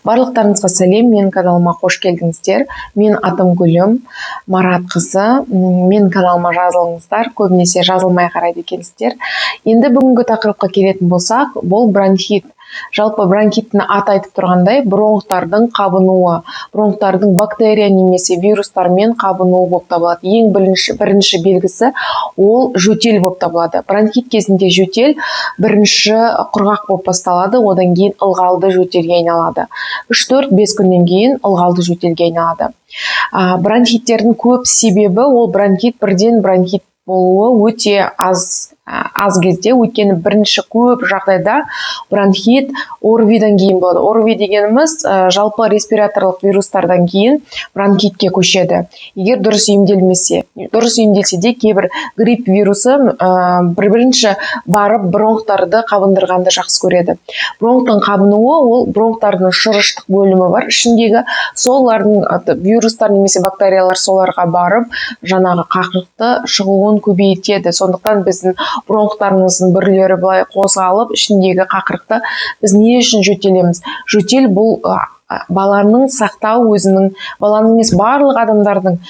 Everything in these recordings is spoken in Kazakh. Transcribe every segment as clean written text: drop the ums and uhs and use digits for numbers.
Барлықтарыңызға сәлем! Менің каналыма қош келдіңіздер. Мен атым Гүлім Маратқызы. Менің каналыма жазылыңыздар, көбінесе жазылмай қарайды екенсіздер. Енді бүгінгі тақырыпқа келетін болсақ, бұл бронхит. Жалпы бронхиттің аты айтып тұрғандай, бронхтардың қабынуы, бронхтардың бактерия немесе вирустармен қабынуы болып табылады. Ең бірінші белгісі ол жөтел болып табылады. Бронхит кезінде жөтел бірінші құрғақ болып басталады, одан кейін ылғалды жөтелге айналады. 3-4-5 күннен кейін ылғалды жөтелге айналады. Бронхиттердің көп себебі ол бронхит бірден бронхит болуы өте аз кезде, өйткені бірінші көп жағдайда бронхит ОРВИ-дан кейін болады. ОРВИ дегеніміз жалпы респираторлық вирустардан кейін бронхитке көшеді, егер дұрыс емделмесе. Дұрыс емделсе де, кейбір грипп вирусы бірінші барып бронхтарды қабындырғанды жақсы көреді. Бронхтың қабынуы ол бронхтардың шырыштық бөлімі бар ішіндегі, солардың вирустар немесе бактериялар соларға барып, жаңағы қақырықты шығуын көбейтеді. Сондықтан біздің бронхтарымыздың бүрлері былай қозғалып, ішіндегі қақырықты. Біз не үшін жөтелеміз? Жөтел бұл баланың сақтау, өзінің, баланың емес, барлық адамдардың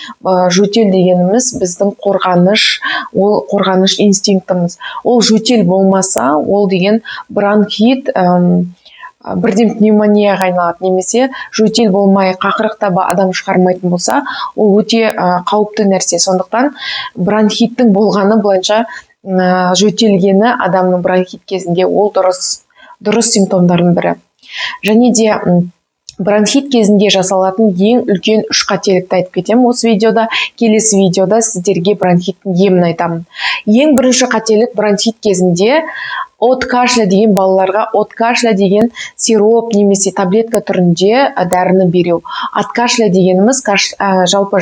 жөтел дегеніміз біздің қорғаныш, ол қорғаныш инстинктіміз. Ол жөтел болмаса, ол деген бронхит бірден пневмонияға айналады немесе жөтел болмай, қақырық та адам шығармайтын болса, ол өте қауіпті нәрсе. Сондықтан бронхиттің болғаны, былайынша, жөтелгені адамның бронхит кезінде ол дұрыс симптомдардың бірі. Және де бронхит кезінде жасалатын ең үлкен үш қателікті айтып кетемін осы видеода. Келесі видеода сіздерге бронхиттің емін айтамын. Ең бірінші қателік: бронхит кезінде от кашля деген, балаларға от кашля деген сироп немесе таблетка түрінде дәріні беру. От кашля дегеніміз жалпы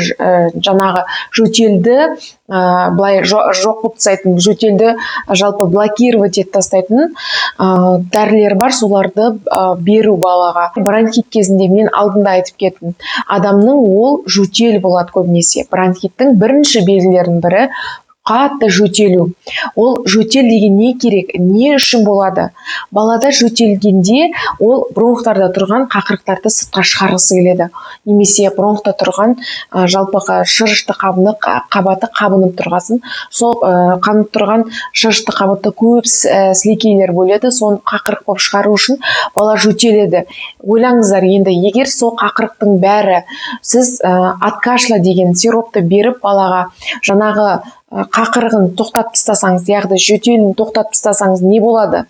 жаңағы жөтелді былай жоқ қылып тастайтын, жөтелді жалпы блокировать етіп тастайтын дәрілер бар, соларды беру балаға бронхит кезінде. Мен алдында айтып кеттім, адамның ол жөтел болады көбінесе. Бронхиттің бірінші белгілерінің бірі қатты жөтелу. Ол жөтел деген не керек, не үшін болады? Балада жөтелгенде ол бронхтарда тұрған қақырықтарды сыртқа шығарғысы келеді немесе бронхта тұрған жалпы шырышты қабаты қабынып тұрғасын, сол қабынып тұрған шырышты қабатта көп сілекейлер бөледі. Соны қақырық болып шығару үшін бала жөтеледі. Ойлаңыздар енді, егер сол қақырықтың бәрі сіз от кашля деген сиропты беріп, балаға жаңағы қақырығын тоқтатып тастасаңыз, яғни жөтелін тоқтатып тастасаңыз, не болады?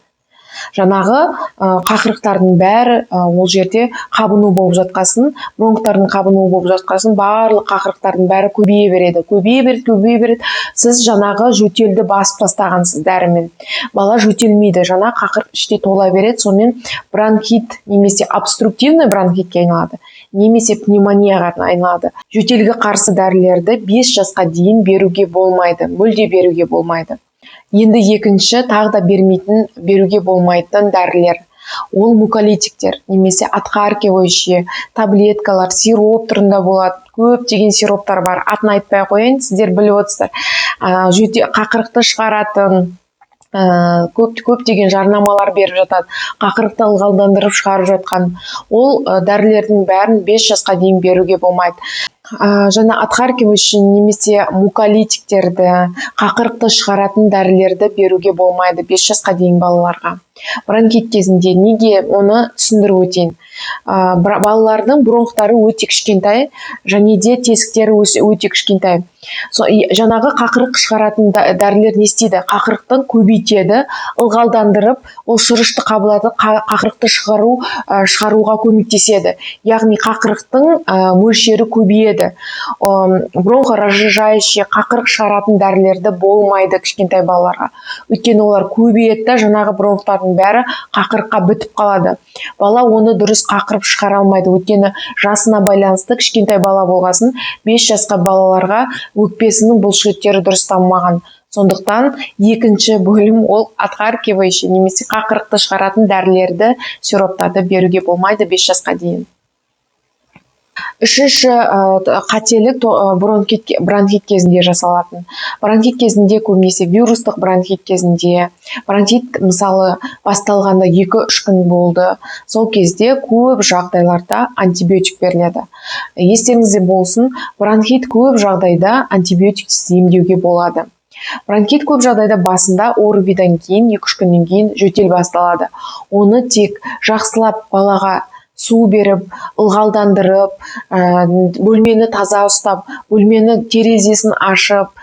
Жаңағы қақырықтардың бәрі ол жерде қабыну болып жатқасын, бронхтардың қабынуы болып жатқасын, барлық қақырықтардың бәрі көбейе береді, көбейе береді, көбейе береді. Сіз жаңағы жөтелді басып тастағансыз дәрімен, бала жөтелмейді, жаңа қақырық іште тола береді. Сонымен бронхит немесе обструктивный бронхитке айналады, немесе пневмонияға айналады. Жөтелге қарсы дәрілерді 5 жасқа дейін беруге болмайды, мүлде беруге болмайды. Енді екінші тағы да бермейтін, беруге болмайтын дәрілер ол муколитиктер немесе отхаркивающие таблеткалар, сироп түрінде болады. Көптеген сироптар бар, атын айтпай ақ қояйын, сіздер біліп отырсыздар. Қақырықты шығаратын көптеген жарнамалар беріп жатады, қақырықты ылғалдандырып шығарып жатқан. Ол дәрілердің бәрін 5 жасқа дейін беруге болмайды. Жаңа отхаркивающий немесе муколитиктерді, қақырықты шығаратын дәрілерді беруге болмайды 5 жасқа дейін балаларға бронхит кезінде. Неге, оны түсіндіріп өтейін. Балалардың бронхтары өте кішкентай және де тесіктері өте кішкентай. Жаңағы қақырық шығаратын дәрілер не істейді? Қақырықтың көбейтеді, ылғалдандырып, ол шырышты қабылдатып, қақырықты шығаруға көмектеседі, яғни қақырықтың мөлшері көбейеді. Бронхоразжижающий, қақырық шығаратын дәрілерді болмайды кішкентай балаларға, өйткені олар көбейеді да, жаңағы бронхтардың бәрі қақырыққа бітіп қалады. Бала оны дұрыс қақырып шығара алмайды, өйткені жасына байланысты кішкентай бала болғасын, 5 жасқа балаларға өкпесінің бұлшықеттері дұрыс дамымаған. Сондықтан екінші бөлім ол отхаркивающий немесе қақырықты шығаратын дәрілерді, сироптарды беруге болмайды 5 жасқа дейін. Үшінші қателік бронхит кезінде жасалатын. Бронхит кезінде, көбінесе вирустық бронхит кезінде, бронхит, мысалы, басталғанда 2-3 күн болды, сол кезде көп жағдайларда антибиотик беріледі. Естеріңізде болсын, бронхит көп жағдайда антибиотиксіз емдеуге болады. Бронхит көп жағдайда басында ОРВИ-дан кейін 2-3 күннен кейін жөтел басталады. Оны тек жақсылап балаға су беріп, ылғалдандырып, бөлмені таза ұстап, бөлмені терезесін ашып,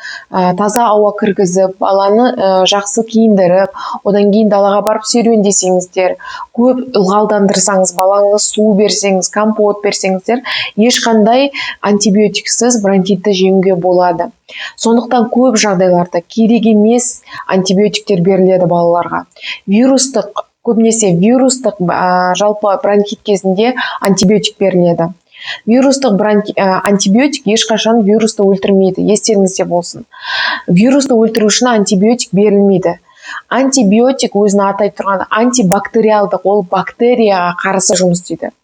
таза ауа кіргізіп, баланы жақсы киіндіріп, одан кейін далаға барып серуендесеңіздер, көп ылғалдандырсаңыз, балаңыз су берсеңіз, компот берсеңіздер, ешқандай антибиотиксіз бронхитті жеңуге болады. Сондықтан көп жағдайларда керек емес антибиотиктер беріледі балаларға. Вирустық, көбінесе вирустық жалпы бронхит кезінде антибиотик беріледі. Вирустық антибиотик ешқашан вирусты өлтірмейді, естеріңізде болсын. Вирусты өлтіру үшін антибиотик берілмейді. Антибиотик, өзінің аты айтып тұрған, антибактериалдық, ол бактерияға қарсы жұмыс істейді.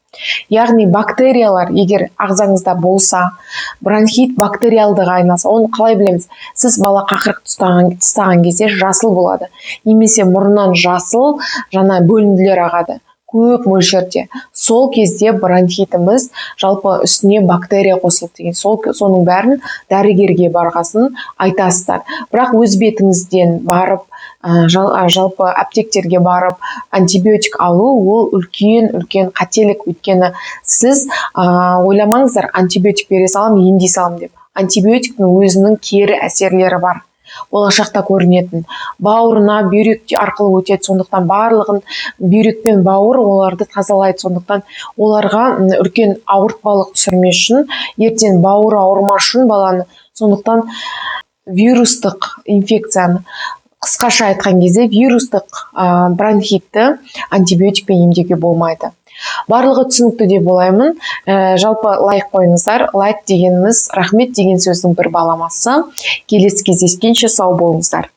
Яғни бактериялар егер ағзаңызда болса, бронхит бактериалдыға айналса, оны қалай білеміз? Сіз бала қақырық тістаған кезде жасыл болады немесе мұрнынан жасыл жаңа бөлінділер ағады көп мөлшерде. Сол кезде бронхитіміз жалпы үстіне бактерия қосылды деген. Сол, соның бәрін дәрігерге барғасын айтасыздар. Бірақ өз бетіңізден барып, жалпы аптектерге барып антибиотик алу — ол үлкен үлкен қателік. Өйткені сіз ойламаңыздар, антибиотик бере саламын, емдей саламын деп. Антибиотиктің өзінің кері әсерлері бар, болашақта көрінетін, бауырына, бүйрек арқылы өтеді. Сондықтан барлығын бүйрек пен бауыр оларды тазалайды. Сондықтан оларға үлкен ауыртпалық түсірмес үшін, ертең бауыры ауырмас үшін баланы, сондықтан вирустық инфекцияны, қысқаша айтқан кезде, вирустық бронхитті антибиотикпен емдеуге болмайды. Барлығы түсінікті деп ойлаймын. Жалпы лайк қойыңыздар. Лайк дегеніміз — рахмет деген сөздің бір баламасы. Келесі кездескенше сау болыңыздар.